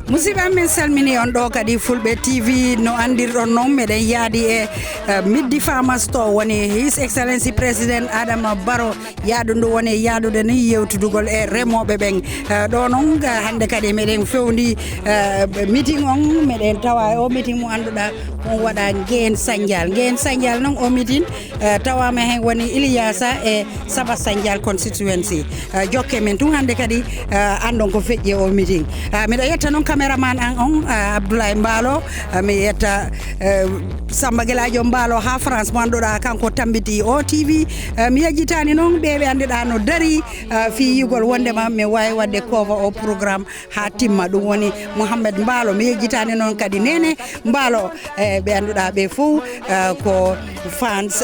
Musiba men salmini on ɗo kadi Fulɓe TV no andirɗon noon meɗen yaadi e Middi Farmers Store woni His Excellency President Adama Barrow yaadu ndu woni yaadude ni yewtudugol e remoɓe ɓen ɗo noon hande kadi meɗen fewndi meeting on meɗen tawa o meeting mo annduɗa on waɗa Ngeen Sandial noon o meeting tawama hen woni Ilyasa e Saba Sandial constituency jokke men tun hande kadi andon ko feƴƴi o meeting miɗa yetta noon cameraman an on Abdoulaye Mbalo mi yetta Samba Gueladio Mbalo ha France mo annduɗa kanko tambiti o TV mi yejjitani noon ɓe annduɗa no dari fi yugol wondema mi wawi wadde cover o programme ha timma ɗum woni Mouhamed Mbalo mi yejjitani noon kadi Nene Mbalo ɓe annduɗa ɓe fof ko fans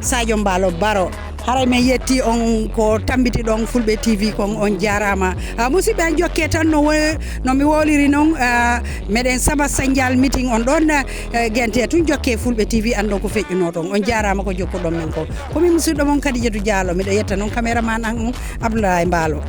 Sadio Mbalo Baro haray men yetti on ko tambiti ɗon Fulɓe TV kon on jarama musidɓe an jokke tan no mi woliri noon meɗen Saba Sandial meeting on ɗon gente tun jokke Fulɓe TV andon ko feƴƴuno toon on jarama ko jokkuɗon men ko komi musidɗo mon Kadidiatou Diallo miɗo yetta noon caméraman an on Abdoulaye Mbalo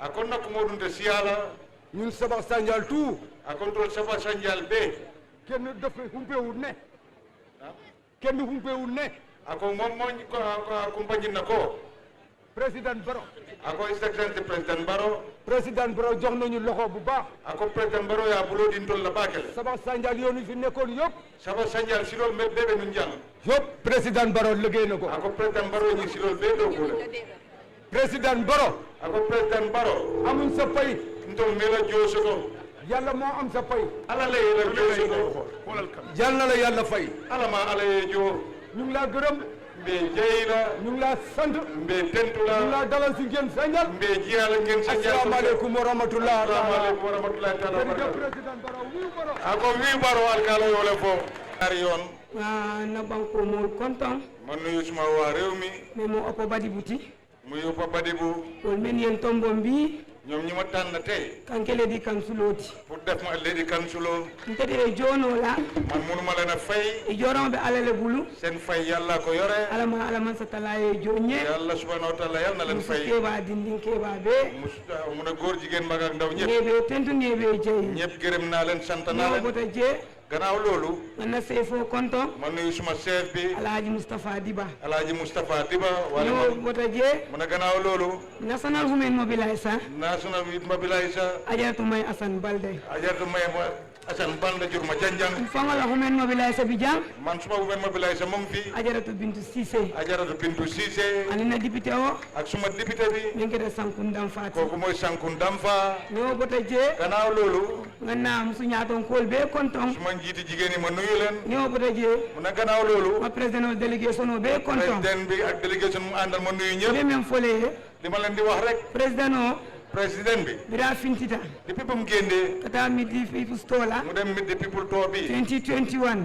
akon nak modun de siala ñun Saba Sandial tout akon to Saba Sandial be kenn def humpewul ne kenn humpewul ne akon mom mo ko compagnie nako président Barrow ako Excellency président Barrow jox nañu loxo bu baax ako président Barrow ya bulo din tol la bakel Saba Sandial yoonu fi nekkoon yëpp Saba Sandial si lool me bébé ñu jàng yëpp président Barrow liggéey na ko ako président Barrow ñi si lool be do ko président Barrow ako président Barrow amuñ sa pay ndol mela josoto yàlla moo am sa pay ala la yàlla josoto xoolal kam yàlla la yàlla fay ala ma ala ye jo ñu ngi laa gërëm mbe jeyla ñu ngi laa sant mbe tentula ñu ngi laa dalal si Ngeen Sandial mbe jiyala Ngeen Sandial asalaamaaleykum wa rahmatullah asalaamaaleykum wa rahmatullah taala président Barrow ako wi Barrow alkala yole fo ari yoon na banko mo kontaan man nuyu suma waa réew mi mais mo opo badi buti muy Opa Badibou wol men yen tombo mbi ñoom ñi ma tànn tey kankele di kansuloti pour def ma lady kansulo ntede e jono la man mënuma leen a fay e joron be alale bulu seen fay yàlla ko yore alaman sa talaye jonye yàlla subhanahu wa taala yàlla na leen fay keba dindin keba be mu ne góor jigéen mag ak ndaw ñëpp ngebe tentu ngebe jey ñëpp gërëm naa leen sant naa leen bota je gannaaw loolu na sefo konto man nuyu suma chef bi Alhaji Moustapha Diba wala bota je mu ne gannaaw loolu National Women Mobiliser National Youth Mobiliser Ajaratu May Assane Balde Assane Balde jur ma janjang fangala Women Mobiliser bi jang man suma Women Mobiliser moom fi Ajaratu Bintu Cissé anina député o ak suma député bi mi ngi de Sankun Damfa kooku mooy Sankun Damfa no bota je gannaaw loolu ganna musu ñaaton kool be konton suma njiiti jigéen ñi ma nuyu leen no bota je mu ne gannaaw loolu ma président délégation o be konton président bi ak délégation mu àndal ma nuyu ñëpp be même folé li ma leen di wax rek président bi bira fintita depuis ba mu génnee kata Middi People Store mu dem Middi People Store bi 2021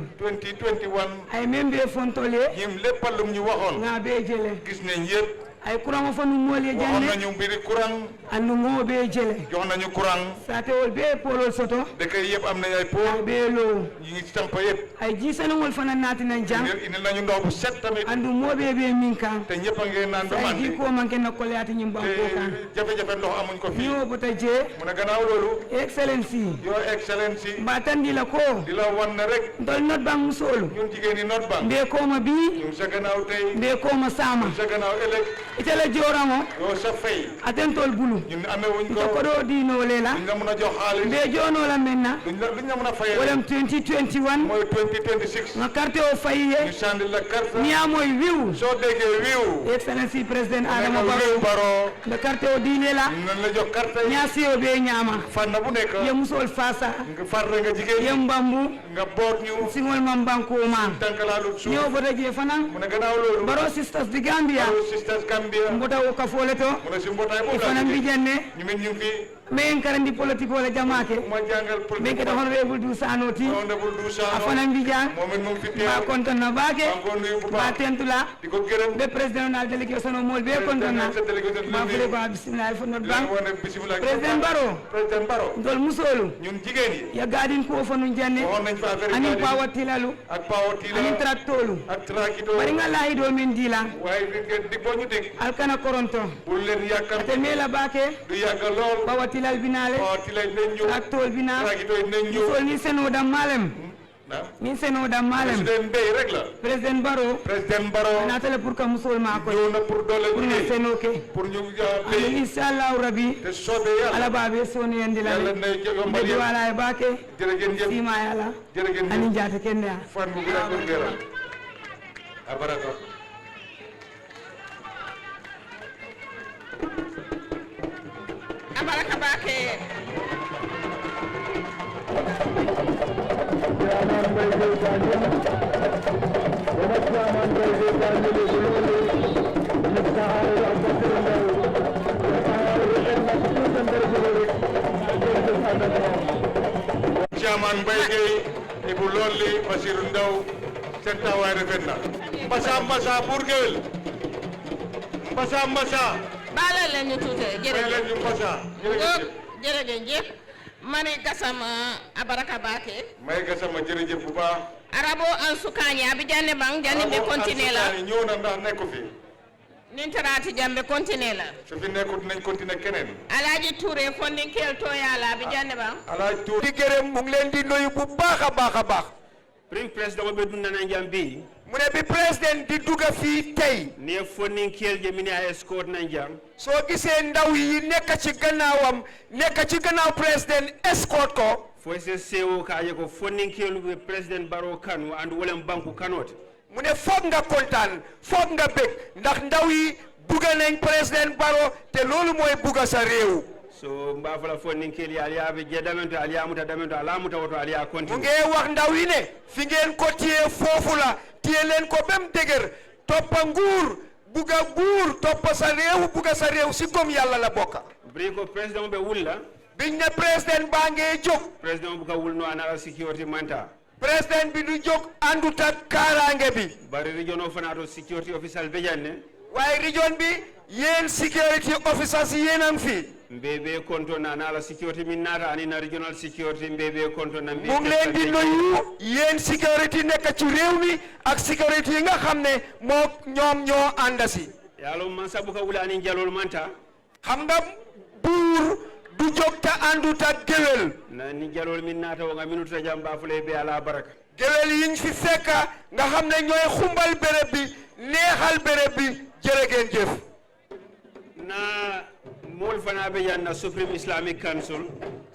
ay membe fontole ñim léppal lu ñu waxoon nga be jele gis nañ yëpp ay courant fa nu mole waxoon janne nañu mbiri courant andu ngobe jele jox nañu courant satewol be polol soto dëkk yëpp am nañ ay pôle be lo yi ngi samp yëpp ay jisanangol fana naati nan jang indi nañu ndox bu set tamit andu mobe be min kan te ñëpp a ngi naan ba ay mandi ji ko manke na ko yaati ñim banko kan jafe-jafe ndox amuñ ko fii ñoo bota je mu ne gannaaw loolu excellency your excellency batandi la ko di la wan ne rek ndol not bang musolu ñun jigéen ñi not bank be ko ma bi ñun sa gannaaw tey be ko ma sama sa gannaaw ëllëg itela joramo yow sa fay atentol bulu ñun amee wuñ ito ko ko do dino lela duñ la mën a jox xaalis be jono la menna duñ la mën a fayal wolem 2021 mooy 2026 nga carte o fayiye ñu sandi la carte ni amoy wiw soo déggee wiiw excellency president nga Adama wiiw Barrow Barrow de carte o dine la nan la jox carte ñaasiyo be ñaama fànn bu nekk ye musol fasa nga farle nga jigéen ye mbambu nga boot ñu singol mam banko ma tànkalaalu suuf ñoo bota je fanan mu ne gannaaw loolu Barrow sisters di Gambia Barrow Sisters Gambia mbota o kafole to mu ne si mbootaay boobu fanan bi jenne ñu min ñu fi men karandi politique wala jamaake ma jàngal men politique ke da honorable du sanoti honorable du a fanan bi jang moom it mu ngi fi teew ba konton na baake maa ngi ko nuyu bu ba baax tentula di ko gërëm be president na délégation o mol be konton na sa délégation ma fule ko bismillah fo not di bang leen wane bisimilah Président Barrow président Barrow ndol musolu ñun jigéen yi ya gadin ko fo nu janne waxoon nañ fa affaire ani yi pawa tilalu ak pawo tiila ani traktolu ak trakito bari nga lahi do men dila waaye di boo ñu dégg alkana koronto bul leen yàkkam te mela baake du yàgg lool pawa tilal binale pawo tiila nañ ñëw traktol bina trakito yi nañ ñëw sol ni seno dam malem min seno dam malem président Mbey rek la président Barrow président Barrow na tele pour que musol ma ko ñëw na pour doole pour na liggéey seno ke pour ñu ani béy inshallah rabbi te soobee yàlla ala babe soni yandila yàlla na yombal be yéen wala baake jërëgeen jëf sima yalla jërëgeen ani jëf jata kende fan bu gën a ko gëral abaraka abaraka baake Chairman Mbaye Gueye Ibou Lolli Basirou Ndaw seen taxawaay rafet na mbasa mbasa pour géwél mbasa mbasa baalal leen ñu tuute may leen jërëjëf ñu mbasa jërëjëf mani gasama abaraka baake may gasama jërëjëf bu baax arabo an sukañe abi jande bang jande be continue la ñëw na ndax nekku fi nin tarati jambe continue la su fi nekkut nañ continuer keneen Alaaji Touré fondinkel to yala abi jande bang alaaj tuur di gërëm mu ngi leen di nuyu bu baax a baax a baax président ɓe ɗum nana jam bi mu ne bi président di dugga fii tey ni fonninkel je mini a escort nan jam soo gisee ndaw yi nekk ci gannaawam nekk ci gannaaw président escort ko foy se sewo kaje ko fonninkel ɓe président Barrow kanu andu wolen banque kanote mu ne foog nga kontaan foog nga bég ndax ndaw yi bugga nañ président Barrow te loolu mooy bugga sa réew so mbafala fonninkel ya aliyaɓe jeedamento aliyamuta damento alamuta woto aliya mu continue ngee wax ndaw yi ne fi ngeen ko téye foofu la téye leen ko bem dëgër toppa nguur bugga nguur toppa sa réew bugga sa réew si gom yàlla la bokka bri ko président ɓe wulla biñ ne président baa ngee jóg président buka wulno anala sécurité manta président bi du jóg àndut ak kaaraange bi bari region o fana to sécurité officiel be janne waaye région bi yéen security officers yéen am fi mbebe konto na anala sécurité min nata ani na regional sécurité mbebe konto na mu ngi leen di nuyu yéen security nekk ci réew mi ak security yi nga xam ne moo ñoom ñoo ànd si yalo man sabu ka wula ani jalol manta xam nga buur du jóg te àndut ak géwél na ni jalol min nata wo nga minuta jam bafule be ala baraka géwél yiñ fi fekk nga xam ne ñooy xumbal béréb bi neexal béréb bi jërë ngeen jëf na mol fana be yanna Supreme Islamic Council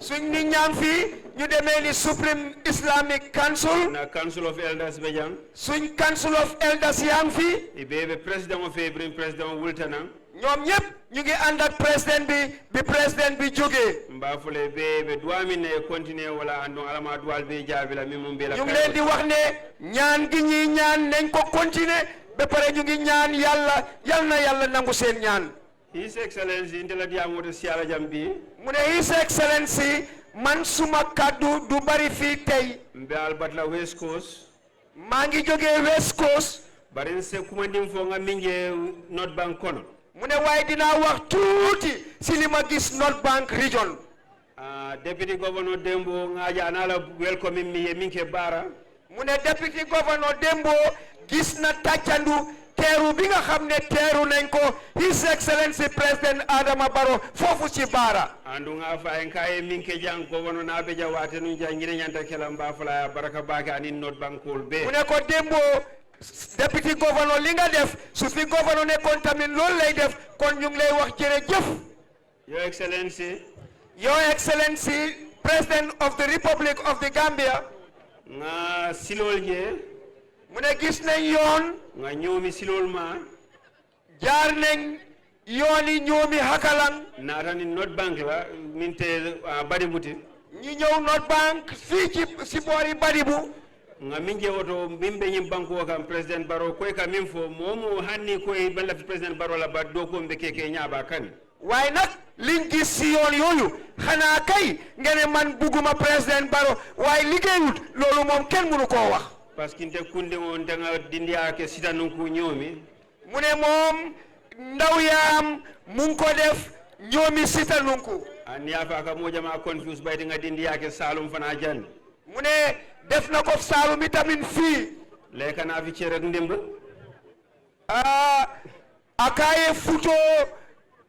suñ nit ñaan fii ñu demee ni Supreme Islamic Council na Council of Elders be jang suñ Council of Elders yaa ngi fii e be president of Ibrahim president wultana ñoom ñëpp ñu ngi ànd ak président bi président bi jógee mbafule be duwamin e continuer wala andon alama duwal be jaabila mi mum be la ñu ngi leen di wax ne ñaan gi ñuy ñaan nañ ko continuer ba pare ñu ngi ñaan yàlla yal na yàlla nangu seen ñaan His Excellency intela diamoto siala jambi mu ne His Excellency man suma kaddu du bari fii tey mbe albatla West Coast maa ngi jógee West Coast barin se kumandim fo nga minje North Bank kono mu ne waaye dinaa wax tuuti si li ma gis North Bank Region. Deputy Governor Dembo ngaja anala welcome mi ye minke bara. mu ne Deputy Governor Dembo gis na tàccandu teeru bi nga xam ne teeru nañ ko His Excellency President Adama Barrow foofu ci Bara. Andu nga fa en kaye minke jang Governor na be jawate nu jangire nyanta kala mba fala baraka baka ani North Bank kol be. mu ne ko Dembo Deputy Governor li nga def su fi Governor ne kon tamit loolu lay def kon ñu ngi lay wax jërëjëf. Your Excellency, President of the Republic of the Gambia. Nga silol je. mu ne gis nañ yoon. Nga ñoomi silol ma. jaar nañ yooni ñoomi hakalang. Naata ni North Bank la minte Badibuti. ñi ñëw North Bank fii ci si boori Badibu. Nga minje woto mimbe ñim banko kam President Barrow koy ka min fo momo hanni koy balla President Barrow la ba do ko mbe keke ñaaba kan. waaye nag liñ gis si yoon yooyu xanaa kay nga ne man bugguma President Barrow waaye liggéeyut loolu moom kenn mënu koo wax. parce que nte kunde on danga dindiya ke sitanun ku ñoomi. mu ne moom ndaw yaam mu ngi ko def ñoomi sitanunku. an yafa ka mo jama confuse bayti nga dindiya ke salum fana jan. mu ne def na ko Saalum tamit fii. lekka naa fi cere ak ndimb. akaye futo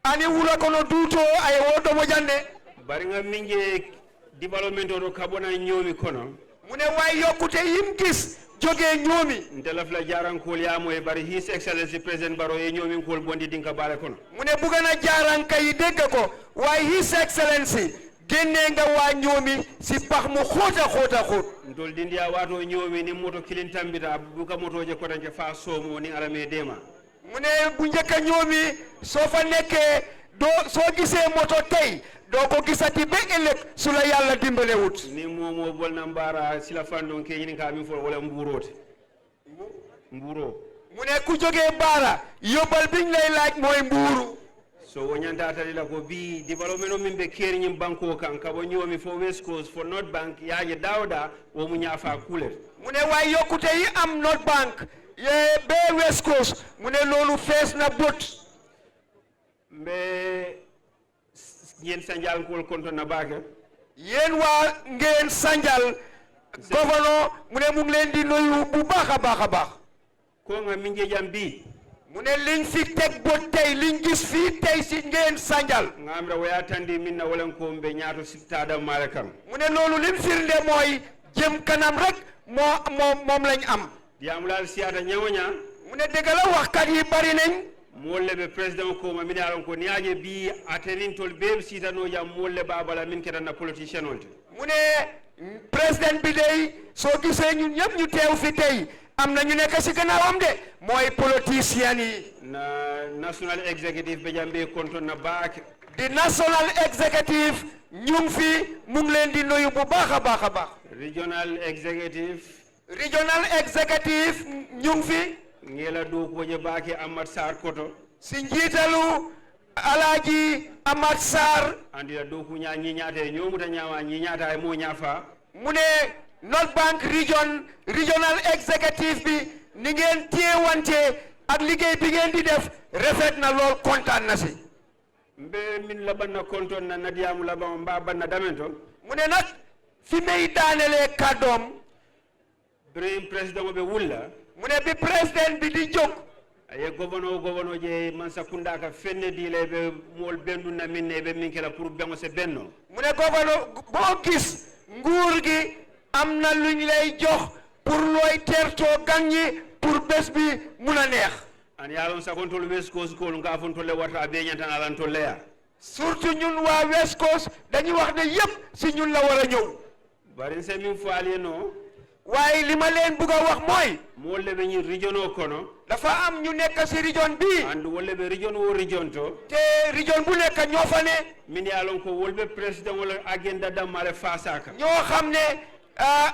ani wula kono duuto ay wodo mo jande. bari nga minje development o kabona ñoomi kono. mu ne waay yokkute yim gis jógee ñoomi. nte la jaarankool yaa mooy bari His Excellency President Barrow ye ñoomi kool bondi dinka baale kono. mu ne bugga na jaaranka yi dégg ko waaye His Excellency génnee nga waa ñoomi si pax mu xóot. ndol dindiya waato ñoomi ni moto kilin tambita buka moto je kotanke fa soomo ni alame dema. mu ne bu njëkk a ñoomi soo fa nekkee soo gisee moto tey doo ko gisati ba ëllëg su la yàlla dimbalewut. ni moomoo bol na mbaara sila fandon ke ñini ka min fo wala mbuuroote mbuuroo. mu ne ku jógee Baara yóbbal biñ lay laaj mooy mbuuru. so wonyanta tali la ko bi development o min be keri nyim banko kan ka bo ñoomi fo West Coast fo North Bank yaaje dawda wo mu ñaafa kulet. mu ne waay yokkute yi am North Bank ye be West Coast mu ne loolu fees na bot. mbe ngeen sanjal ko konto na baake. yéen waa ngeen sanjal gouverneur mu ne mu ngi leen di nuyu bu baax a baax. ko nga minje jam bi. mu ne liñ fi teg bot tey liñ gis fii tey si ngeen sanjal. nga am ra waya tandi min na wala ko mbe ñaato si taada maale kam. mu ne loolu lim firnde mooy jëm kanam rek moom lañ am. diamulal siata ñawoña. mu ne dëgg la waxkat yi bari nañ. molle be président ko ma minalon ko niaje bi atenin tol be sitano jam molle babala min ketanna politicien olte. mu ne président bi dey soo gisee ñun ñëpp ñu teew fi tey am na ñu nekk si gannaawam de mooy politicien yi. na national executive be jambe konton na baak. di national executive ñu ngi fi mu ngi leen di nuyu bu baax a baax. regional executive ñu ngi fi. ngela do ko je baake Amat Sarr koto si njiitalu Alaaji Amat Sarr andi la do ko ñaa ñi ñaate ñoomuta ñaawa ñi ñaata mo ñaafa. mu ne North Bank regional executive bi ni ngeen téewante ak liggéey bi ngeen di def rafet na lool kontaan na si. mbe min la banna kontoon na nadiyamu la ba mba banna damento. mu ne nag fi may daanelee kàddoom. Ibrahim président be wulla. mu ne bi président bi di jóg. aye gouverneur je Mansakunda ka fenne di le be mool bendu na minne be min kala pour bengo se benno. mu ne gouverneur boo gis nguur gi am na luñ lay jox pour looy tertoo gan ñi pour bés bi mun a neex. an yaalon sakontol West Coast ko nga fontolle warta be ñantan alan tolle ya. surtout ñun waa West Coast dañuy wax ne yépp si ñun la war a ñëw. bari se min faale no. waaye li ma leen bëgg a wax mooy. molle be ñi region o kono. dafa am ñu nekk si region bi. and wolle be region wo region to. te region bu nekk ñoo fa ne. min yaalon ko wolbe président wala agenda damale fasaka. ñoo xam ne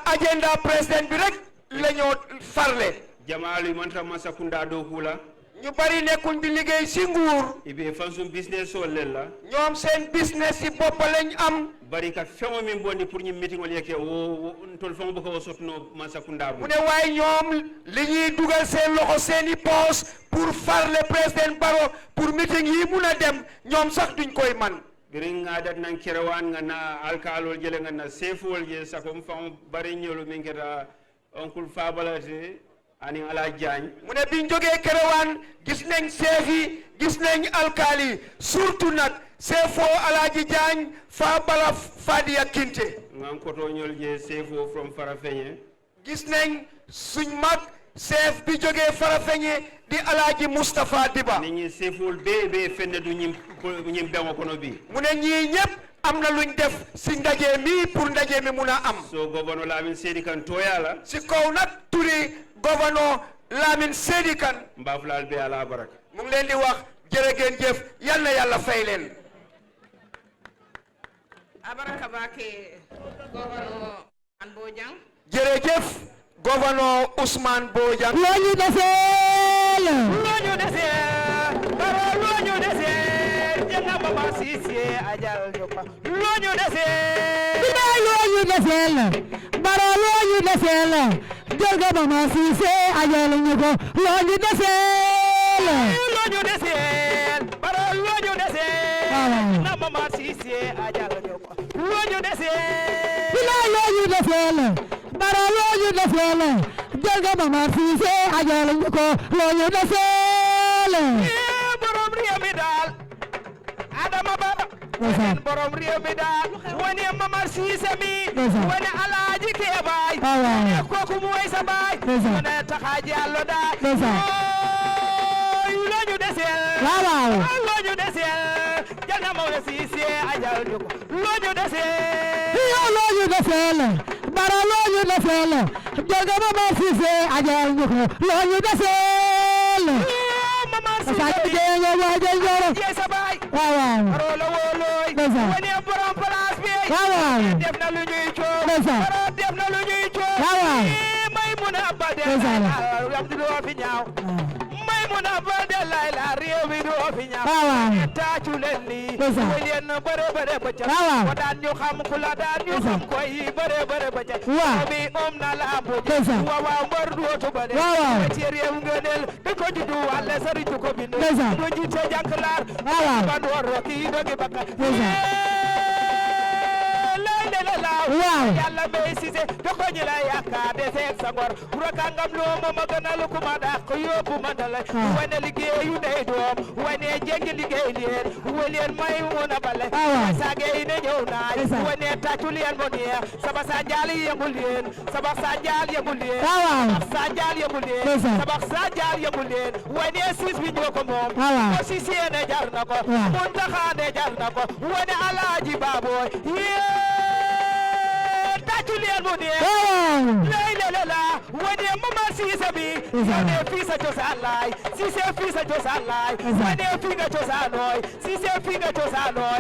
agenda président bi rek la ñoo farle. jamaalu manta Mansakunda do kula. ñu bari nekkul di liggéey si nguur ibe fansum business o lella ñoom seen business yi bopp lañ am bari ka fengo min bondi pour ñu meeting wala yake o tol fengo bu ko sotno Masakunda mu ne waaye ñoom li ñuy dugal seen loxo seeni poos pour far le président Barrow pour meeting yi mun a dem ñoom sax duñ koy man birin adat nan kerewan nga na alkalol jele nga na sefol je sakom fam bari ñolu min keta oncle fabalate ani ala jagne mu ne biñ jógee kerewaan gis nañ seefi gis nañ alkali surtout nag sefo Alaaji Jaañ fa bala Fadiya Kinte ngan koto ñol je sefo from Farafenye gis nañ suñ mag chef bi jógee Farafenye di Alaaji Mustapha Diba ni ñi sefol be fenne du ñim bewo kono bi mu ne ñii ñëpp am na luñ def si ndaje mi pour ndaje mi mun a am so gouverneur Lamin Seydi Kan toyala si kaw nag turi gouverneur Lamin Seydi Kan mbaflal be ala baraka mu ngi leen di wax jërë ngeen jëf yal na yàlla fay leen abaraka bake gouverneur an Bojang jërëjëf gouverneur Ousmane Bojang loñu desel Baro loñu desel jenna Mama Cissé ajal jopa loñu desel loñu desel Baro loñu desel jolga Mama Cissé ajal ñuko loñu desel Baro loñu desel jenna Mama Cissé ajal jopa loñu desel loñu desel Baro loñu desel jolga Mama Cissé ajal ñuko loñu desel borom réew mi daal Adama Barrow wen borom réew mi daal woni Mama Cissé mi woni Alaaji Kebaay kooku mooy sa baay woni Taxaaji Allo daal loñu desel loñu desel jana Mama Cissé ajal juko loñu desel Baro loñu desel jolga Mama Cissé ajal ñuko loñu desel woni borom place bi def na lu ñuy coow def na lu ñuy coow may mun a bade lam du fi ñaaw may mun a bade lay la réew mi du fi ñaaw taacu leen ni leen bare ba ca ko daan ñu xam ku la daan ñu xam koy bare ba ca bi na la bu waaw mbër dootu ba de ci réew ngeenel da ko juddu wala sari ko bind do jité jankalar ba do roki dogi bakka waaw yàlla may Cissé doxo ñi la yaakaar de seeg sa ngor rakangam loo ma gënal ku ma dàq yóbbu ma dala wane liggéeyu ndey doom wane jéggi liggéey leen waleen may mun a bale saage yi ne ñëw naay wane tàccu leen mo neex saba sa njaal yëngu leen saba sa njaal yëngu leen sa njaal yëngu leen saba sa njaal yëngu leen wane siis bi ñoo ko moom ko Cissé ne jar na ko Muntaxa ne jar na ko wane Alaaji Baboy tàcculeen mu dee la wane Mama Cissé bi wane fii sa cosaan laay Cissé fii sa cosaan laay wane fii nga cosaanooy Cissé fii nga cosaanooy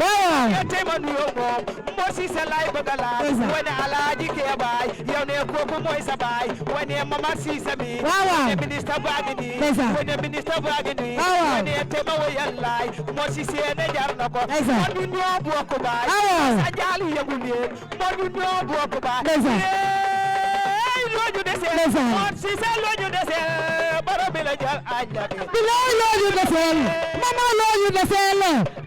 yette ma nuyoo moom moo Cissé laay bëgg a laaj wane Alaaji Kebaay yow ne kooku mooy sa baay wane Mama Cissé bi wane ministre baa ngi nii wane ministre baa ngi nii wane te ma woyal laay moo Cissé ne jar na ko moo ñu ñoo bokk baay sa jaal yëngu leen moo ñu ñoo bokk baay loñu desel moo Cissé loñu desel Barrow bi la jël aja bi loñu desel Mama loñu desel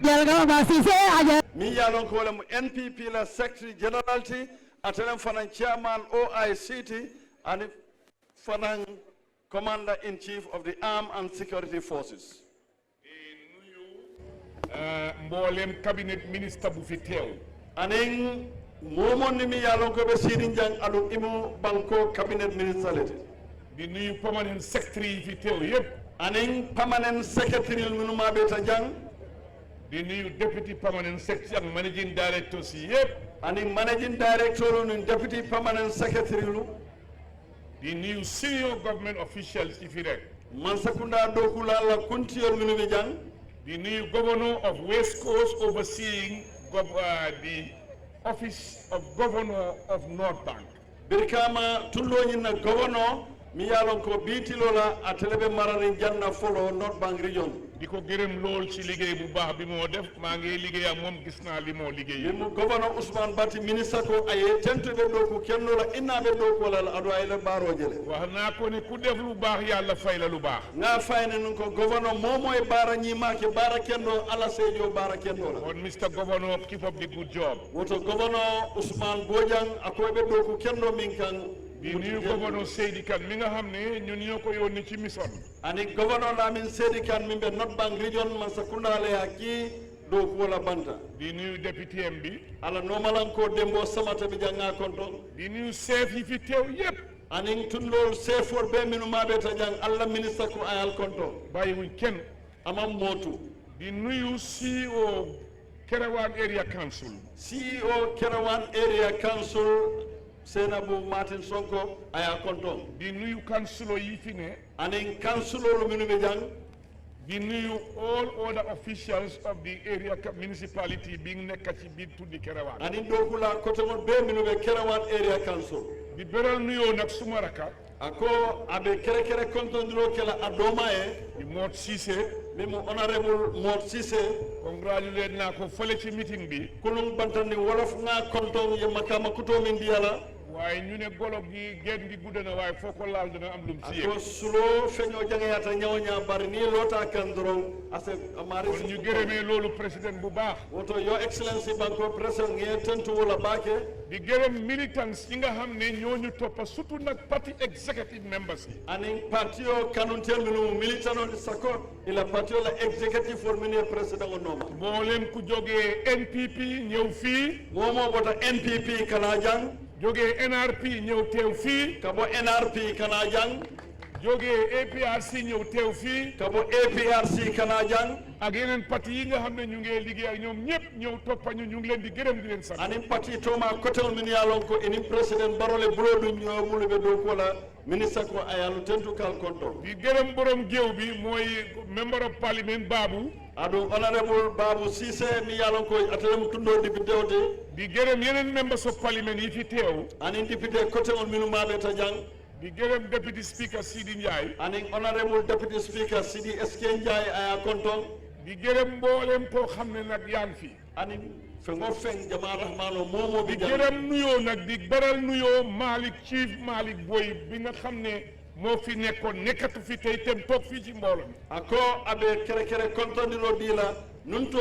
jël nga Mama Cissé aja mi yalon ko wala mo NPP la secretary general ti atelem fanan chairman OICT and fanan commander in chief of the armed and security forces mboolem cabinet ministre bu fi teew anen momon ni mi yalon ko be sidin jang adu imo banko cabinet minister di nuyu permanent secretary yi fi teew yépp anen permanent secretary munu ma be ta jang di nuyu deputy permanent secretary ak managing director si yépp anen managing director nu deputy permanent secretary lu di nuyu senior government officials yi fi rek man sakunda do kula la kuntiyor munu be jang di nuyu governor of West Coast overseeing the office of governor of North Bank birkama tulloñi na governor mi yalon ko biitilola a telebe marani janna folo North Bank region di ko gërëm lool ci liggéey bu baax bi moo def maa ngi liggéey ak moom gis naa li moo liggéey mu gouverneur Ousmane Bati ministre ko aye tentuɓe ɗo ko kennola innaɓe ɗo ko lal aɗo ayla baroje le wax naa ko ne ku def lu baax yàlla fay la lu baax nga fayne nun ko gouverneur momo e bara ñimake bara kendo ala seedio bara kendo la on Mr. Governor keep up the good job woto gouverneur Ousmane Bojang akoɓe ɗo ko kendo min kan di nuyu gouverneur Seydi Kane mi nga xam ne ñun ñoo ko yónni ci mission ani gouverneur Lamin Seydi Kane min ɓe North Bank region man sakundale ha ki dow ko wala banta di nuyu député am bi ala nomalanko Dembo Samata ɓe janga kon ton di nuyu chef yi fi teew yépp anin tullol sefor ɓe minumaɓe ta jang Allah ministre ko ayal kon ton bàyyiwuñ kenn amam mootu di nuyu CEO Kerewan Area Council CEO Kerewan Area Council Senabu Martin Sonko aya kon ton di nuyu councilor yi fi ne anin councilor minu ɓe jang di nuyu all other officials of the area municipality bi nekk ci biir tuddi Kerewan anin ɗo kula côté mon ɓe minu ɓe Kerewan Area Council di beral nuyoo nag suma raka ako aɓe kere kontondiro kela a doma e di Mot Cissé mimo honorable Mot Cissé congratulate naa ko fële ci meeting bi kulum bantandi wolof nga konton ye makama kuto min ndiyala waaye ñu ne golo gi génn gi gudd na waaye foo ko laal dina am lum ci yëg ako sulo feño jangayata ñawña bari ni loota kan doron ase amari kon ñu gërëmee loolu président bu baax woto yo excellency banko président nge tentu wala baake di gërëm militants yi nga xam ne ñooñu toppa surtout nag parti executive members yi anin parti o kanuntel minu militano sako ila parti o la executive for mini président o noma mboolem ku jógee NPP ñëw fii momo bota NPP kana jang jógee NRP ñëw teew fii kabo NRP kana jang jógee APRC ñëw teew fii kabo APRC kana jang ak yeneen parti yi nga xam ne ñu ngi liggéey ak ñoom ñëpp ñëw toppañu ñu ngi leen di gërëm di leen sant anin parti toma kotel min yalon ko enin président barole bulodu ñomuluɓe dow kola ministre ko ayalu tentu kal konto di gërëm borom géew bi mooy member of parliament Babou aɗum honorable Babou Cissé mi yalon ko atelem tundo député ote di gërëm yeneen members of parliament yi fi teew anin député côté on minu maɓe ta jang di gërëm deputy speaker Sidi Ndiaye anin honorable deputy speaker Sidi SK Ndiaye aya konton di gërëm mboolem koo xam ne nag yaa ngi fi anin fengo feng jama rahmano momo bi di gërëm nuyoo nag di beral nuyoo Malick Chief Malick Boy bi nga xam ne moo fi nekkoon nekkatu fi tey tem toog fii ci mbooloo mi ako aɓe kere kontondiro ɗila nun to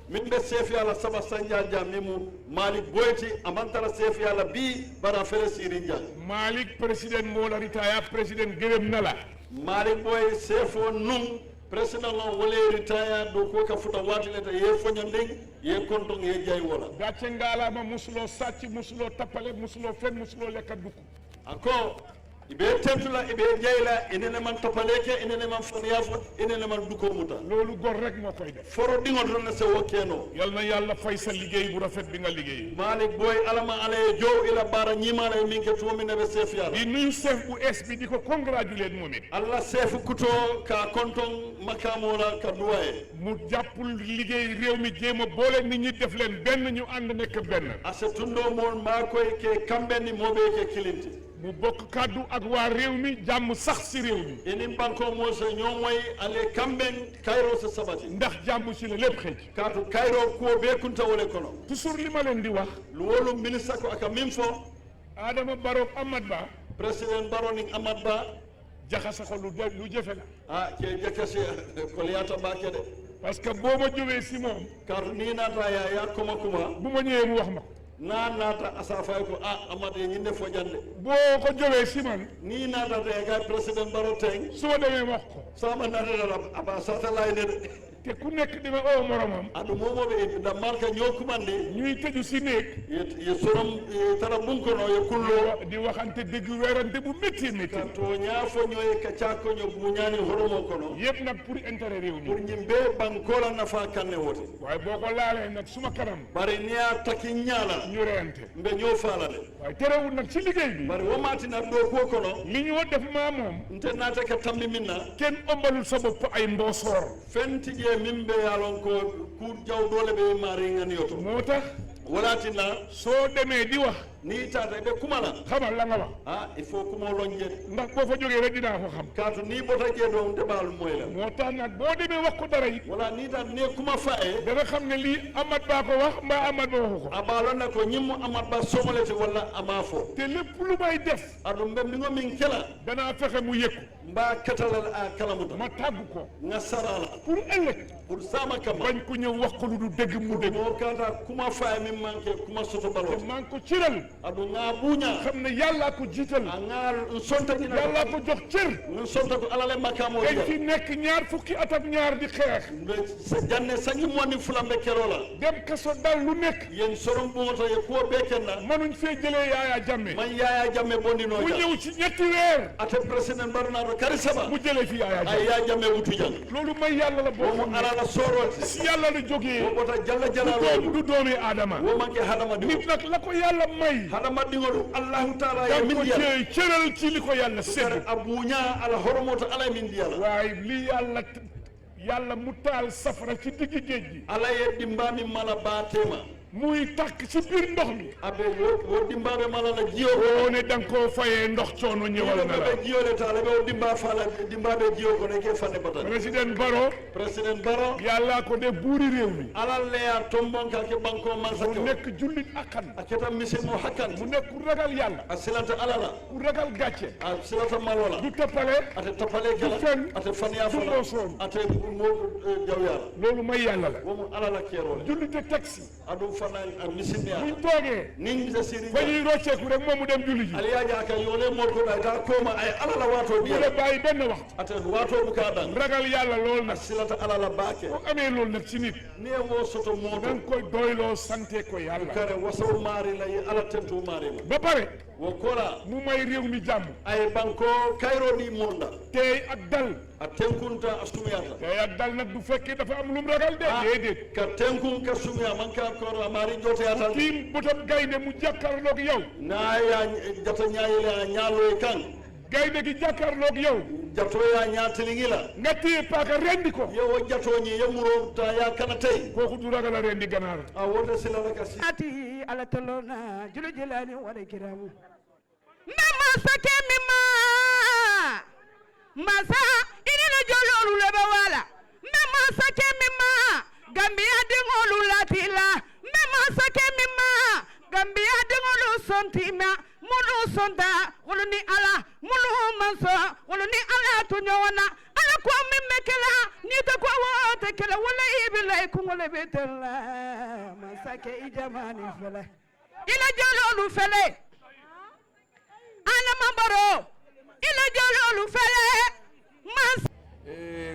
min ɓe seefiyala saba sandia dia mimu Malick Boyti amantara seefiyala bi bara fere siri dia Malick président moo la ritaya président gërëm na la Malick Boy seefo nun président o wole ritaya dow ko ka futa watileta ye foñondin ye konton ye jay wola gàcce ngaalama musuloo sàcc musuloo tappale musuloo fen musuloo lekka dukk ako ibe tentula ibe jeyla enene man topaleke enene man faniyafo enene man duko muta loolu gor rek moo koy def foro dingo ton se wokeno yal na yàlla fay sa liggéey bu rafet bi nga liggéey Malick Boy alama alaye jow ila bara ñimala e min ke tumine ɓe seefiyala di nuyu chef bu es bi di ko congratulate moom it allah seefu kuto ka konton makamola ka duwa e mu jàppul liggéey réew mi jéem a boole nit ñi def leen benn ñu ànd nekk benn ase tundo mon ma koy ke kamɓenni moɓe ke kilinti mu bokk kàddu ak waa réew mi jàmm sax si réew mi enin banko mo so ñomoy ale kamɓen kayro so sabati ndax jàmm si la lépp xëj kaatu kayro kuwo be kunta wole kono toujours li ma leen di wax luwolu ministre ko aka min fo Adama Barrow Amad Ba président Barrow ning Amad Ba jaxase ko lu jafe la ke jakasi koliyata bake de parce que boo ma jógee si moom kaatu ni nata ya kuma bu ma ñëwee mu wax ma ko na nata asafay ko Amad e ñinde fo jande boo ko jógee si man ni nata de ga président Barrow teng su ma demee wax ko sama nata aba satellite de te ku nekk dina oo moromam aɗu momoɓe da marka ñokumande ñuy tëju si néeg ye sorom tara bunkono ye kullo di waxante dëgg weerante bu métti métti to ñaafo ñoye ka cakkoño buñani horomo kono yëpp nag pour intérêt réew mi pour ñimɓe bankola nafa kanne wote waaye boo ko laalee nag suma kanam bari niya taki ñaala ñu reyante mbe ñoo faalale waaye terewul nag ci liggéey bi bari womatina ɗo ko kono li ñoo def maa moom nte naata ka tambi min na kenn ombalul sa bopp ay mboosoor fentije min ɓe yalon ko kur jawɗole ɓe mari ganiyoto moo tax walatina soo demee di wax ni tata be kumala xamal la nga wax il faut kuma lonje ndax boo fa jógee rek dinaa ko xam kaatu ni bota je do debal moy la moo tax nag boo demee wax ko dara it wala ni tan ne kuma fae da nga xam ne lii Amat Bah ko wax mbaa Amat Bah waxu ko abalo na ko ñimmu Amat Bah somolete wala ama fo te lépp lu may def adu mbem mi ngo min kela danaa fexe mu yëkku mba katalal a kalamuta ma tàgg ko nga sarala pour ëllëg pour sama kama bañ ko ñëw wax ko lu du dëgg mu dëgg mo kanta kuma fae mi manke kuma soto balo te maa ngi ko ciral adu nga buña xam ne yàllaa ko jiital nga sonta ni yàllaa ko jox cër nga sonta ko alale makamo dañ fi nekk ñaar fukki at ak ñaar di xeex janne sañi monni fulambe kerola dem kaso dal lu nekk yen sorom bumoto ye ko be kenna mënuñ fee jëlee Yaya Jammeh man Yaya Jammeh bondino mu ñëw ci ñetti weer ate président Barnado Karisaba mu jëlee fi Yaya ay Jammeh Yaya Jammeh wutu jang loolu may yàlla la boo xam mo ala la sorol si yàlla la jógee wo bota jalla jalalo du doomi aadama wo manke hadama di nit nag la ko yàlla may hadama di ngolu Allah taala ya dang min ko dia cee cëral ci li ko yàlla sédd abuña ala horomoto ala min dia waaye li yàlla mu taal safara ci digg géej gi ala ye dimbami mala batema muy takk ci biir ndox mi abe wo dimbabe mala la jiyo woo ne danga koo fayee ndox coono ñëwal na la jiyo le taala be dimba fala dimbabe jiyo ko ne ke fane bata président Barrow yàlla ko de buuri réew mi ala leya tombon ka ke banko man sa mu nekk jullit akkan aketa misimo hakkan mu nekk ku ragal yàlla asilanta alala ku ragal gàcce asilanta malola du toppale ate toppale kala fen ate faniya du fala mosooñ ate mo jawyala loolu may yàlla la womu alala kerole jullite taxi adu fana misimya buñ toogee nin sa siri fa ñuy rocceeku rek moom mu dem julli ji aliyaja ka yole mo ko da ta koma ay alala wato mu la bàyyi benn waxtu ate wato bu ka dan ragal yàlla lool nag asilanta alala baake boo amee loolu nag ci nit ne wo soto moto danga koy doyloo sante ko yàlla kare wasaw mari la ala tentu mari ba pare wo kola mu may réew mi jàmm ay banko kayro di monda tey ak dal a tenkunta a sumiyata tey ak dal nag du fekkee dafa am lum ragal de déedéet ka tenkun ka sumiya man ka koro amari joteyata kii botam gaynde mu jàkkaarloog yow na ya jata ñayile a ñaaloy kan gaynde gi jàkkaarloog yow jatoya ñatilingila nga téye paaka rendi ko yewo jatoñi yemuro ta ya kana tey kooku du ragal a rendi ganaar a wonde silala ka si ati ala tolona julu jilani wala kiramu mama sake mima masa ini la jololu le bawala mama sake mima gambia dingolu latila mama sake mima gambia dingolu sontima mulu sonda wala ni ala mulu manso wala ni ala tunyowana ala ko mimekela ni ta ko wote kala wala ibilay ko wala betela masake ijamani fele ila jololu fele ana mambaro ila jololu fele mas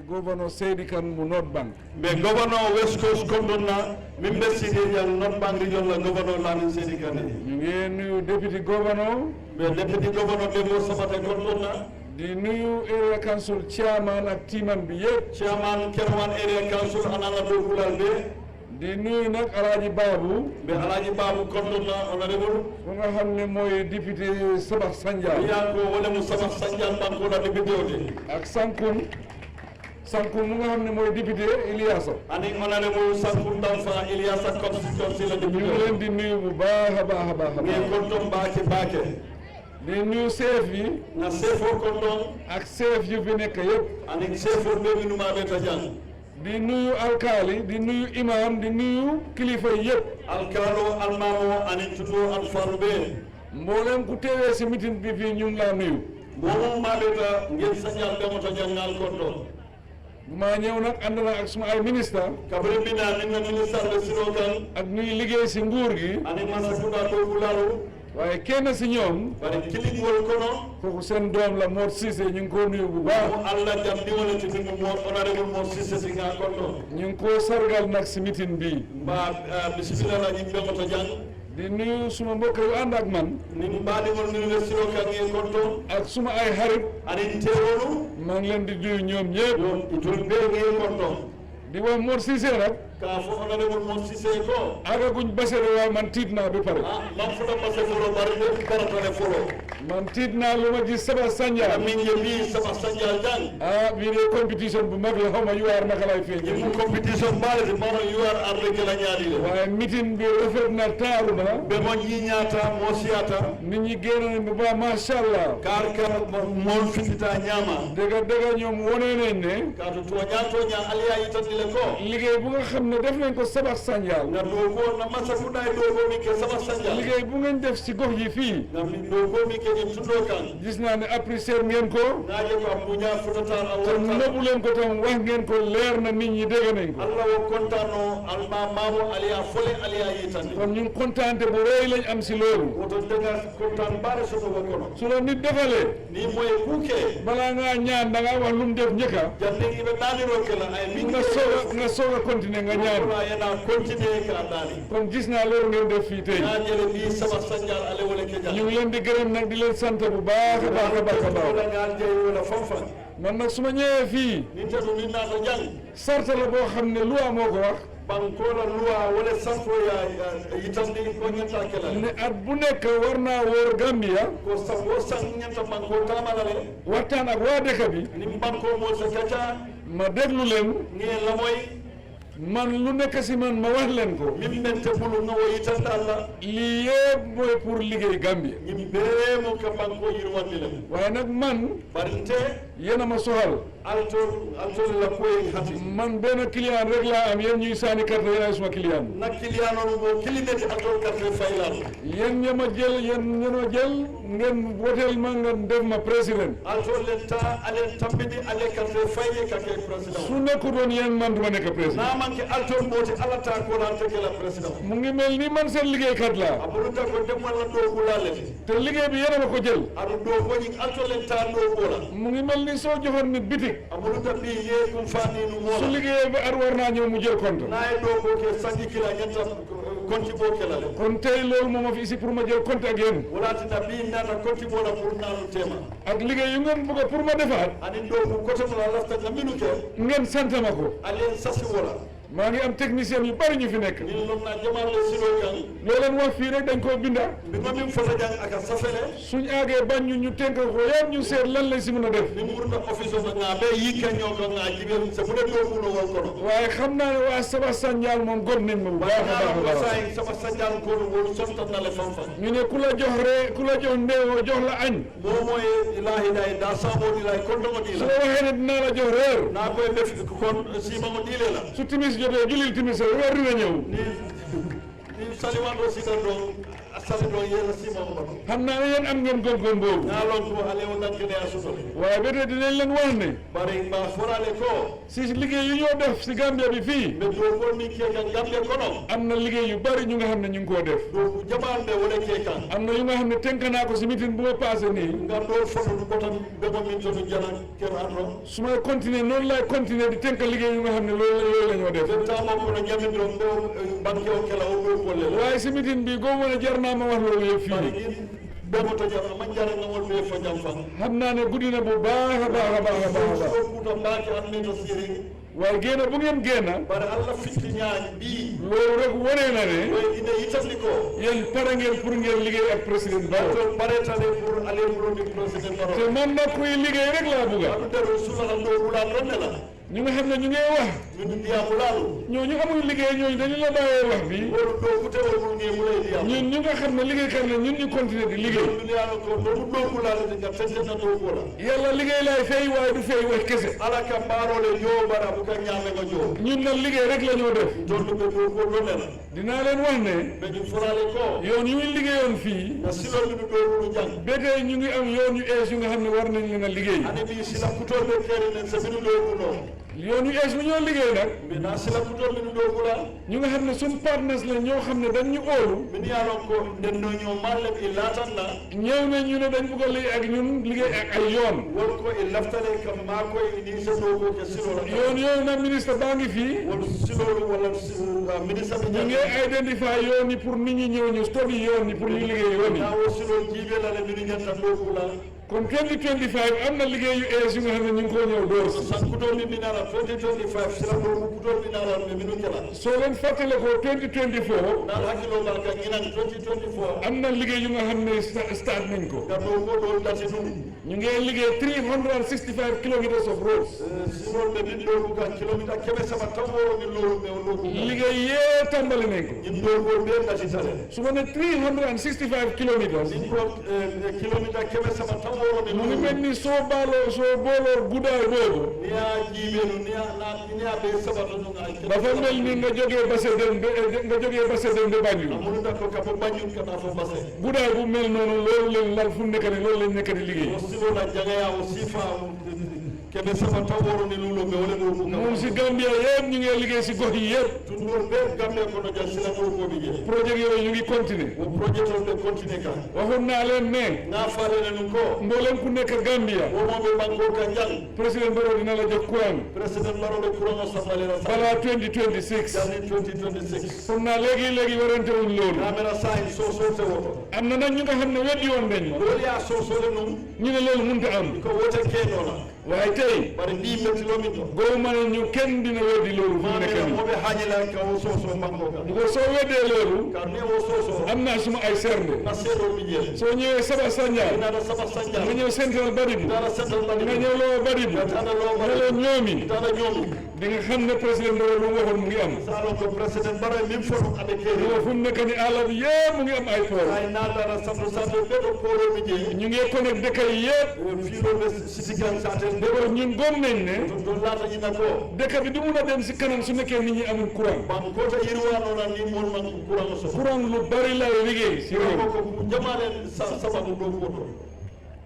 Governor Seydi Kane mu North Bank mais governor West Coast kondonna min be sidi jang North Bank region la governor Lamin Seydi Kane ñu ngi nuyu deputy governor mais deputy governor de mo sabata kondonna di nuyu area council chairman ak teamam bi yëpp chairman Kerwan area council anala do kulal be di nuyu nag Alaaji Baabu be Alaaji Baabu kondonna honorable bu nga xam ne mooy député Sabax Sanjal yaa ko wala mu Sabax Sanjal banko la député ode ak Sankum mu nga xam ne mooy député Iliasa ani honorable Sankum Danfa Iliasa constituency la ñu ngi député leen di nuyu bu baax a baax a baax ngeen kontom baake di nuyu chef yi na sefo kondon ak chef yu fi nekk yëpp ani sefo be minuma be tajang di nuyu alkaali di nuyu imam di nuyu kilifa yëpp alkalo almamo ani tutu alfaru be mboolem ku teewee si meeting bi fii ñu ngi laa nuyu moom maaleta ngeen sañal be moto jangal kondo bu maa ñëw nag ànd na ak suma ay ministre kabri bina ni na ministre de sirokan ak ñuy liggéey si nguur gi ani masakunda do kulalu waaye kenn si ñoom bari kilingol kono kooku seen doom la Mor Cissé ñu ngi ko nuyu bu baax mo alla jam diwole titi mo honorable mo Cissé singa kondo ñu ngi ko sargal nag si meeting bi ba bismillah la ñi be moto jang di nuyu suma mbokk yu ànd ak man ni mbaadi mo université o kan ngeen kondo ak suma ay xarit ani teewolu maa ngi leen di nuyu ñoom ñëpp yo itul be ngeen kondo di wax Mor Cissé nag ka fo honorable mon Cissé ko agaguñ basere waaye man tiit naa ba pare man futa base folo bari de baratale folo man tiit naa lu ma gis Saba Sanjal min yebi Saba Sanjal jang bii de compétition bu mag la xaw ma UR naka lay feeñee mu compétition baale de mama UR arde kala ñaari le waaye meeting bi rafet na taaru na be mo ñiñata mo siyata nit ñi génn nañ bu baax macha allah kar mon fitita ñama dëgg ñoom wone nañ ne ka to toña aliya yitandile ko liggéey bu nga xam ne def nañ ko Saba Sanjal na dogo na masa ku day dogo mi ke Saba Sanjal liggéey bu ngeen def si gox yi fii na mi dogo mi ke ni tundo kan gis naa ne apprécier ngeen ko naaje ko buña futata te nëbbu leen ko tam wax ngeen ko leer na nit ñi dégg nañ ko Allah wo kontano alma mamu aliya fole aliya yitandi kon ñu kontaante bu rëy lañ am si loolu woto daga kontan bare soto wo kono su la nit defalee ni moy kuke balaa ngaa ñaan da ngaa wax lu mu def njëkka jande ibe daniro kala ay mi nga soog a continuer nga ñaan ko yana continuer ka dani kon gis naa loolu ngeen def fii tey na jere bi Saba Sanjal ale wala ke ñu ngi leen di gërëm nag di leen sant bu baax a baax a baax a baax wala ngal jey wala fonfa man nag su ma ñëwee fii ni tadu ni na to jang sarta la boo xam ne loi moo ko wax bankola loi wala sanfo ya yitandi ko ñanta kala ne at bu nekk war naa wóor Gambia ko sango sang ñanta banko tamala le waxtaan ak waa dëkk bi ni banko mo sa kata ma déglu leen ni la moy man lu nekk si man ma wax leen ko min mente bulu nga wo yitanda Allah lii yëpp mooy pour liggéey Gambia ñi be mo ka banko yirwandi le waaye nag man barinte yéen a ma soxal alto la koy hati man benn client rek laa am yéen ñuy sànni carte yéen ay suma client na client no mo kilimeti alto carte faylal yéen ña ma jël ngeen woteel ma nga def ma président alto lenta alen tambidi ale carte faye ka ke président su nekkutoon yéen man duma nekk président na man ke alto moti alata ko la te la président mu ngi mel ni man seen liggéeykat laa abulu ta ko dem wala do bulale te liggéey bi yéen a ma ko jël adu do ko ñi alto lenta do bola mu ngi mel ni soo joxoon nit bitik abulu ta bi ye kum fani nu mo su liggéey bi at war naa ñëw mu jël compte naay do ko ke sanji kila ñanta konti bo kala le kon tey loolu moo ma fi ici pour ma jël compte ak yéen wala ta bi nata konti bo la pour nalu tema ak liggéey yu ngeen bëgg pour ma defaat ani do ko ko to la lafta na minu ke ngeen sant ma ko alen sasi wala maa ngi am technicien yu bari ñu fi nekk ni lom na jamal le silo kan loo leen wax fii rek dañ koo binda bi ma min fota jang aka safele suñ aagee bañ ñu tënk ko yëpp ñu seet lan lañ si mën a def ni murna office of nga be yika ñoko nga jibe sa bu de do ko wal ko waaye xam naa ne waa Saba Sanjal moom gom nañ ma bu baax a baax a baax say Saba Sanjal ko wol sonta na le fanfa ñu ne ku la jox ndeewoo jox la añ mo moy ilahi day da samo di lay kon do di su la la waxee ne dinaa la jox reer na koy def kon si ma mo dile la su timis jotee julil timis weer dina ñëw ni saliwando sidando asalido yela si ma mo xam naa ne yéen am ngeen góom-góom boobu na lon ko ale won nak ne asuto waaye ba tey dinañ leen wax ne bari ba forale ko si liggéey yu ñoo def si Gambia bi fii be do ko mi ke kan gambe kono am na liggéey yu bari ñu nga xam ne ñu ngi koo def do jamal be wala ke kan am na yu nga xam ne tënk naa ko si meeting bu ma passé nii nga do foto du botam be ko min to jana ker arno su may continuer noonu laay continuer di tënk liggéey yu nga xam ne loolu la ñoo def tamo ko ñami do banke o kala o do ko le waaye si meeting bi góob na jar naa ma wax loolu yëpp fii demo to jara man jara nga wol be fa jam fa xam naa ne guddi na bu baax a baax a baax a baax a baax ko ko mbaake am ne to siri waaye génn bu ngeen génn bare Allah fitti ñaan bi loolu rek wane na ne way ine yitandi ko yéen pare ngeen pour ngeen liggéey ak président Barrow to bare tane pour aller pour le président Barrow te man nag kuy liggéey rek laa bugga am dero sula do bulan ronne la ñu nga xam ne ñu ngi wax ñu ndiya bulalu ñooñu amul liggéey ñooñu dañu la bàyyee wax bi wolu do ku teewul mu ngi mu lay diya ñun ñu nga xam ne liggéeykat la ñun ñu continuer di liggéey ndiya ko do do bulalu de tete na do ko la yàlla liggéey laay fay waaye du fay wax kese ala ka barole yo bara bu ka ñaame nga jo ñun nag liggéey rek la ñoo def do do ko ronne la dinaa leen wax ne be ñu forale ko yoon yu ñu liggéeyoon fii na silo mi do lu jang ba tey ñu ngi am yoon yu ees yu nga xam ne war nañ leen a liggéey ane bi sila kuto be kere nen se mi do ko no yoon yu ees bu ñoo liggéey nag mi na sila kuto mi do ko la ñu nga xam ne suñ partners la ñoo xam ne dañ ñu óolu min yaalon ko den no ñoo malle bi latan na ñëw nañ ñu ne dañ bëgg a liggéey ak ñun liggéey ak ay yoon won ko e laftale kam ma ko e ni se do ko ke silo la yoon yooyu nag ministre baa ngi fii won silo wala ministre bi ñu ngi identifier yoon yi pour nit ñi ñëw ñu stop yi yoon yi pour ñu liggéey yoon yi na wo silo jibe la le mi ngata do ko la kon 2025 am na liggéey yu ees yu nga xam ne ñu ngi ko ñëw door si. sankuto mi minara 2025 sila ko kuto minara mi minu kala. soo leen fàttale ko 2024. daal hakkiloo bal ka ñinan 2024. am na liggéey yu nga xam ne start nañ ko. ka doo ko doon dati dum. ñu ngi liggéey 365 kilometers of roads. sinol be min loolu ka kilomita keme sama tamoro ni loolu me loolu. liggéey yee tàmbali nañ ko. ñim loolu ko be dati tale. su ma ne 365 kilometers. ni ko kilomita keme sama tamoro ni mu ngi loolu. mel ni soo booloo guddaay boobu. ni yaa jiibeenu ni yaa be sabata nu nga. dafa mel ni nga jógee Basse dem ba Banjul. amul da ko ka fa Banjul ka na fa Basse. guddaay bu mel noonu loolu leen lal fu nekk ni loolu lañ nekk di liggéey. silo la jagaya o sifa kebe sama taworo ni lulo be wala ko moom si Gambia yëpp ñu ngi liggéey si gox yi yëpp. tundol be Gambia ko no ja sila ko ko bi je projet yooyu ñu ngi continuer. o projet to be continue ka waxoon naa leen ne. na faale len ko mboolem ku nekk Gambia. o mo be banko ka jang président Barrow dina la jox courant. president Barrow de courant sa faale la balaa 2026. jani 2026 foog naa léegi warante wuñ loolu. camera sign so te woto am na nag ñu nga xam ne weddi woon nañ ma. loolu ya so le num ñu ne loolu mënut a am. ko wote keno la waaye tey. bari ni metti lo min to góobu ma ne ñu kenn dina weddi loolu fu mu nekk nii. mo be haaji la ka o so banko ka bu ko soo weddee loolu. ka ne o so am naa suma ay sernde. na seedo mi je soo ñëwee Saba Sanjal. ina da Saba Sanjal nga ñëw Central Baribu. dara central nga Baribu ñëw Lower Baribu. nga ñëw ñoomi. dara ñoomi di nga xam ne président Barrow lu mu waxoon mu ngi am. salo ko president Barrow min foto ade kere fu mu nekk nii àll bi yëpp mu ngi am ay port. ay na dara santo be do poro mi je ñu ngi connect dëkk yi yëpp. filo be sisigan saten de boobu ñun gëm nañ ne. do lata ina ko dëkk bi du mun a dem si kanam su nekkee nit ñi amul courant. ban ko ta yirwano na ni mon man courant so courant lu bari lay liggéey si réew. ko jamaale sababu do ko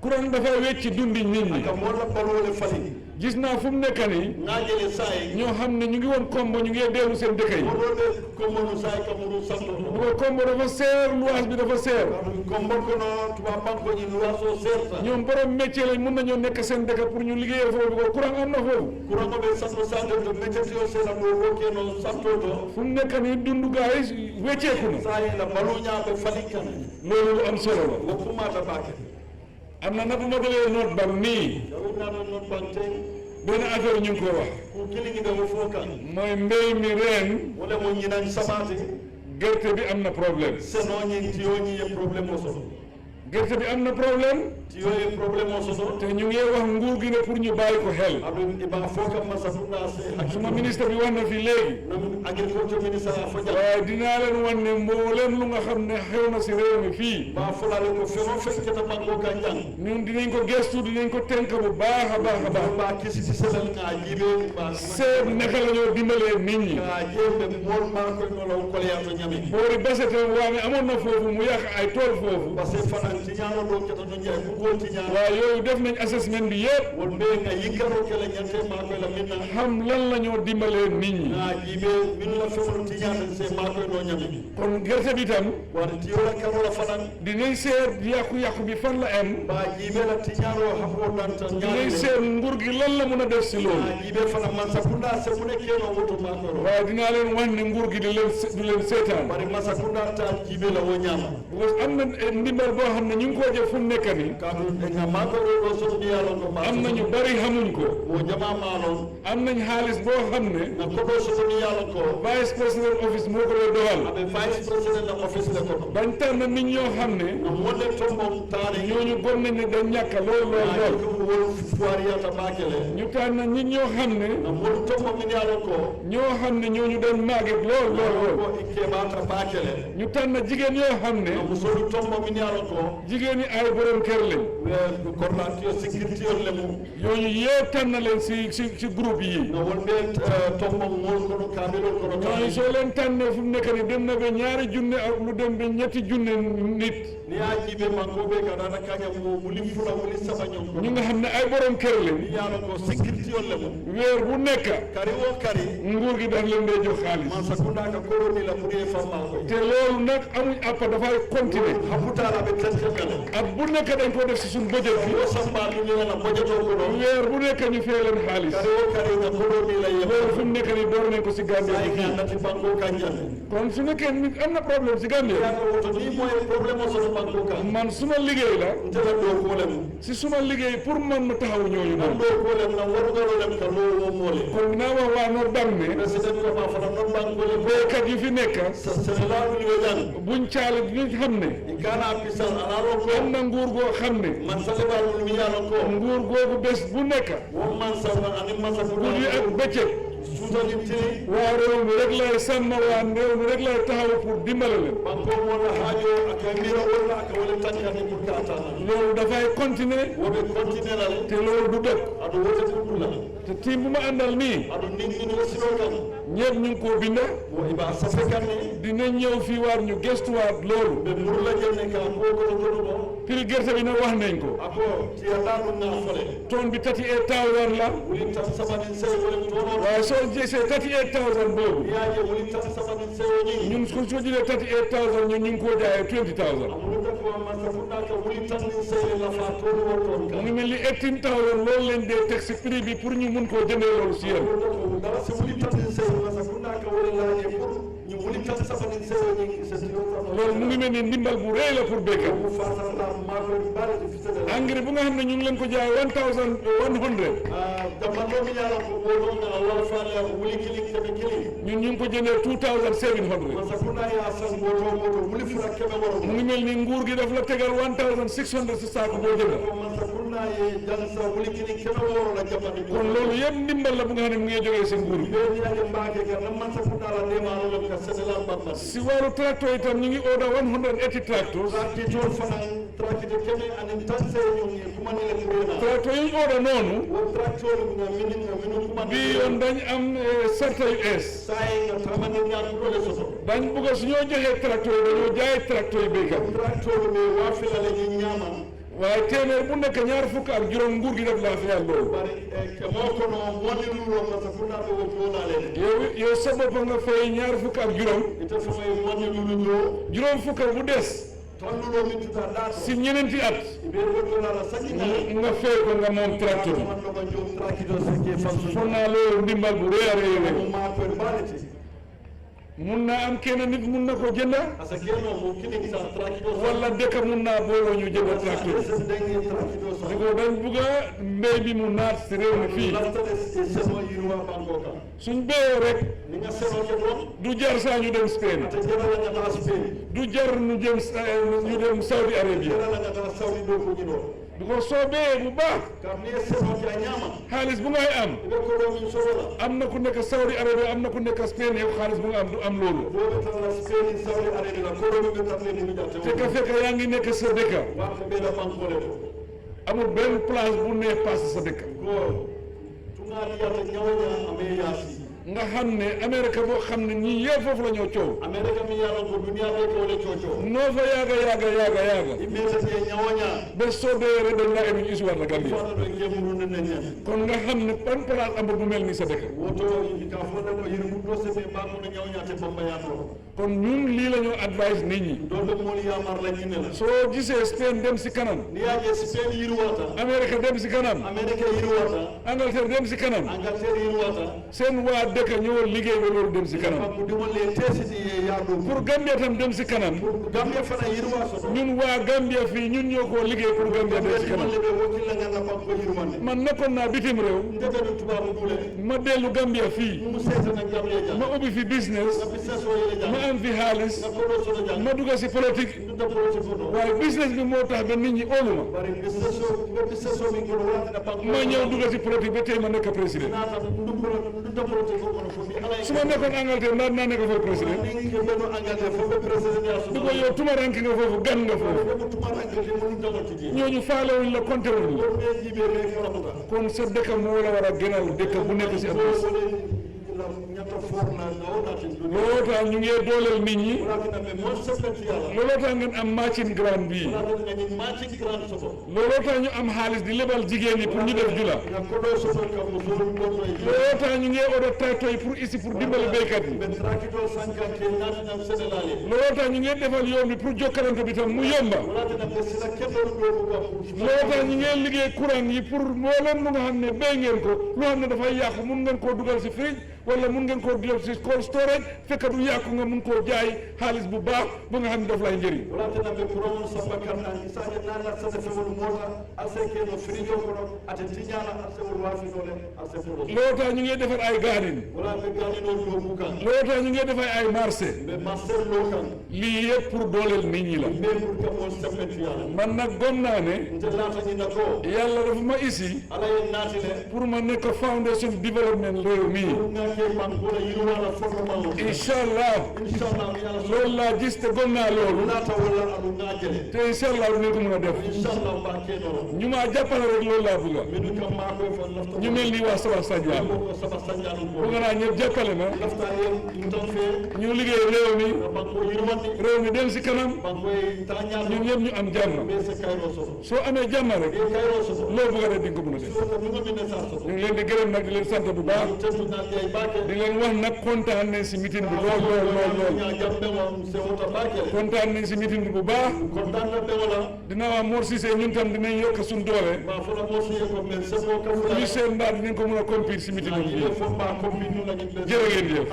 courant dafay wecci dundi nit ñi. ka mo la balole fali gis naa fu mu nekk nii. naajele saay ñoo xam ne ñu ngi woon Kombo ñu ngi dellu seen dëkk yi. modode ko mo saay ka mo santo bu ko Kombo dafa seer luwaas bi dafa seer. ko mbokk no tuba banko ni luwaso serta ñoom borom métier lañ mun nañoo nekk seen dëkk pour ñu liggéeyee foofu ko courant am na foofu. courant ko be santo santo to métier yo sela do woké no santo to fu mu nekk nii dundu gaay wecceeku na. saay la baluña be fali kan loolu lu am solo la. ko mata baake am na nag bu ma jëlee note bam nii. benn affaire ñu ngi ko wax. ku kilingi be mo fokan mooy mbéy mi ren. wala mo ñinan sabati gerte bi am na problème. seno ñi tiyoñi ye problème mo so gerte bi am na problème. tiyoye problème mo so te ñu ngi wax nguur gi ne pour ñu bàyyi ko xel. adu iba fokan ma sa funda se suma ministre bi wax na fi léegi. nam agriculture ministre fo jam waaye dinaa leen wan ne mbooleem lu nga xam ne xew na si réew mi fii. ba fulale ko feno fekkata banko kanjang ñun dinañ ko gestu dinañ ko tënk bu baax a baax a baax. ba kisi ci selal nga jibe ba seet naka la ñoo dimbalee nit ñi. ka jembe mol ma ko no law ko yato ñami boori Bassete waame amoon na foofu mu yàq ay tool foofu. parce que fanan ci ñaano do kata no ñay ku ko ci ñaan waaye yooyu def nañ assessment bi yëpp. won be nga yikaro kala ñante ma ko la minna xam lan la ñoo dimbalee nit ñi. nga jibe min la fewul ci ñaan se ma ko no ñami kon gerte bi tam. war ci yola karo la fanan dinañ seet yàqu-yàqu bi fan la am. ba jibe la ci ñaano xabo dan tan dinañ seet nguur gi lan la mën a def si loolu. jibe fanan man sa kunda se mu nekke no woto ma ko waaye dinaa leen wax ne nguur gi du leen seetaan. bari masa kunda ta jibe la wo ñama parce que am na ndimbal boo xam ne ñu ngi koo jëf fu mu nekk nii. kadu nga ma ko do so ni yalla ko ma am na ñu bari xamuñ ko. wo jama ma non am nañ xaalis boo xam ne. na ko do so ni yalla ko vice président office moo ko doon doxal. abe vice president office le ko dañ tànn nit ñoo xam ne. mo le to mom tane ñooñu gom nañ ne dañ ñàkk lool lool lool. ko wol fuari yata bakele ñu tànn nit ñoo xam ne. mo to mom ni yalla ko ñoo xam ne ñooñu dañ màgget lool lool lool. ko ikke bata bakele ñu tànn jigéen yoo xam ne. mo so to mom ni yalla ko jigéen ñi ay borom kër lañ. ko coordinateur sécurité le mu yooyu yëpp tànn leen si groupe yi. no wol be to mom mo ko no kamelo ko no ñooñu soo leen tànnee fu mu nekk nii dem na ba 2 junne ak lu dem ba 3 junne nit. ni aji be man ko be ka dana kaña mo wuli fula wuli saba ñom ñu nga xam ne ay borom kër lañ. yalla ko sécurité le mu weer bu nekk. kari wo kari nguur gi daf leen dee jox xaalis. man sa kunda ka koroni la pour ye fama ko te loolu nag amuñ àpp dafay continuer. haputala be tete kala ak bu nekk dañ ko def si suñ budget bi. wo samba du ñu na budget ko do weer bu nekk ñu fay leen xaalis. kari wo kari na koroni la ye loolu fu mu nekk nii door nañ ko si Gambia bi fii. na ti banko kanjal kon su nekkee nit am na problème si Gambia. ya ko to ni moy problème so man suma liggéey la si suma liggéey pour man ma taxaw ñooñu noonu kon naa wax waa Nord Bank ne béykat yi fi nekk buñ caale dinañ xam ne am na nguur goo xam ne nguur googu bés bu nekk guddi ak bëccëg waa réew mi rek lay sàmm waa réew mi rek lay taxaw pour dimbale leen loolu dafay continuer te loolu du dëkk te team bu ma àndal nii ñëpp ñu ngi ko binda dina ñëw fii waar ñu gestuwaat loolu prix gerte bi nag wax nañ ko tonne bi 38,000 la waaye soo gisee 38,000 boobu ñun soo jëlee 38,000 ñun ñu ngi koo jaayee 20,000 mu ngi mel ni 18,000 loolu leen dee teg si prix bi pour ñu mun koo jëndee loolu si yéen loolu mu ngi mel ni ndimbal bu rëy la pour béykat engrais bu nga xam ne ñu ngi leen ko jaay 1,100 ñun ñu ngi ko jëndee 2,700 mu ngi mel ni nguur gi daf la tegal 1,600 si saako boo jënd kon loolu yëpp ndimbal la bu nga xam ne mu ngi jógee si nguur gi si wàllu tracteur itam ñu ngi order 180 tractors tracteur yi ñu order noonu bii yoon dañ am sarta yu ees dañ bëgg su ñoo joxee tracteur yi dañoo jaay tracteur yi béykat waaye téeméer bu nekk ñaar fukk ak juróom nguur gi def laa fayal loolu yow sa bopp nga fay ñaar fukk ak juróom fukk bu des si ñeneenti at nga fay ko nga moom tracteur foog naa loolu ndimbal bu rëy a rëy mun naa am kenn nit mun na ko jënd wala dëkk mun naa booloo ñu jënd tracteur di ko dañ bugg a mbéy bi mu naat si réew mi fii suñ béyoo rek du jar saa ñu dem Spain du jar ñu dem Saudi Arabia du ko soo béyee bu baax xaalis bu ngay am na ku nekk Saudi Arabia am na ku nekk Spain yow xaalis bu nga am du am loolu te ka fekk yaa ngi nekk sa dëkk amul benn place bu ne passe sa dëkk nga xam ne Amérique boo xam ne ñii yëpp foofu la ñoo coow noo fa yaaga ba soo dee rek dañ laa indi histoire la Gambie kon nga xam ne ban place amul bu mel ni sa dëkk kon ñun lii la ñoo advice nit ñi soo gisee Spain dem si kanam Amérique dem si kanam Angleterre dem si kanam seen waa dëkk ñoo liggéey ba loolu dem si kanam pour Gambia tam dem si kanam ñun waa Gambia fii ñun ñoo koo liggéey pour Gambia dem si kanam man nekkoon naa bitim réew ma dellu Gambia fii ma ubbi fi business ma am fi xaalis ma dugg si politique waaye business bi moo tax ba nit ñi óolu ma ñëw dugg si politique ba tey ma nekk président su ma nekkoon Angleterre ndax naa nekk foofu président du ko yow tumaranke nga foofu gan nga foofu ñooñu faale wuñ la compté wuñ la kon sa dëkk moo la war a gënal dëkk bu nekk si adresse looloo tax ñu ngi dooleel nit ñi looloo tax ngeen am matching grant bii looloo tax ñu am xaalis di lebal jigéen ñi pour ñu def jula looloo tax ñu ngi odo tracteur yi pour ici pour dimbali béykat yi looloo tax ñu ngi defal yoon bi pour jokkalante bi tam mu yomba looloo tax ñu ngi liggéey courant yi pour moo leen lu nga xam ne béy ngeen ko loo xam ne dafay yàqu mun ngeen koo dugal si fridge wala mun ngeen koo def si cold storage fekk du yàqu nga mun koo jaay xaalis bu baax bu nga xam ne daf lay njëriñ loolu tax ñu ngi defar ay garden loolu tax ñu ngi defar ay marché lii yëpp pour dooleel nit ñi la man nag gëm naa ne yàlla dafa ma isi pour ma nekk foundation development réew mi inshallah loolu laa gis te gëm naa loolu te inshallah lu ne ko mën a def ñu ma jàppale rek loolu laa bëgga ñu mel ni waa Saba Sanjal bëgg naa ñëpp jàppale ma ñu liggéey réew mi dem si kanam ñun ñëpp ñu am jàmm soo amee jàmm rek loo bëgg a def di nga ko mën a def ñu ngi leen di gërëm nag di leen sant bu baax di leen wax nag kontaan nañ si meeting bi lool kontaan nañ si meeting bi bu baax dina waa Mor Cissé ñun tam dinañ yokk suñ doole ñu seen mbaa dinañ ko mën a compete si meeting bi jërë ngeen jëf